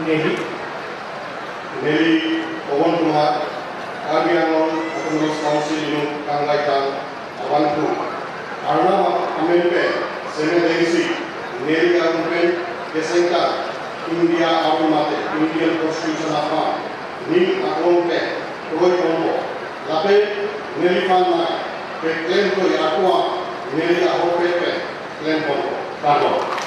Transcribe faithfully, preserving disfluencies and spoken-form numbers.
Neli, neli Pawan Kumar, Karbi Anglong Autonomous Council inut Kanglaitang abangphu, Arnam amen pen semen dengsi, neli arum pen kesengtang India arum mate Indian Constitution aphan ning aklong pen kroiponpo. Lapen neliphan nai keklem kroi ako-an neli ahok pen pen klem ponpo. Kardom.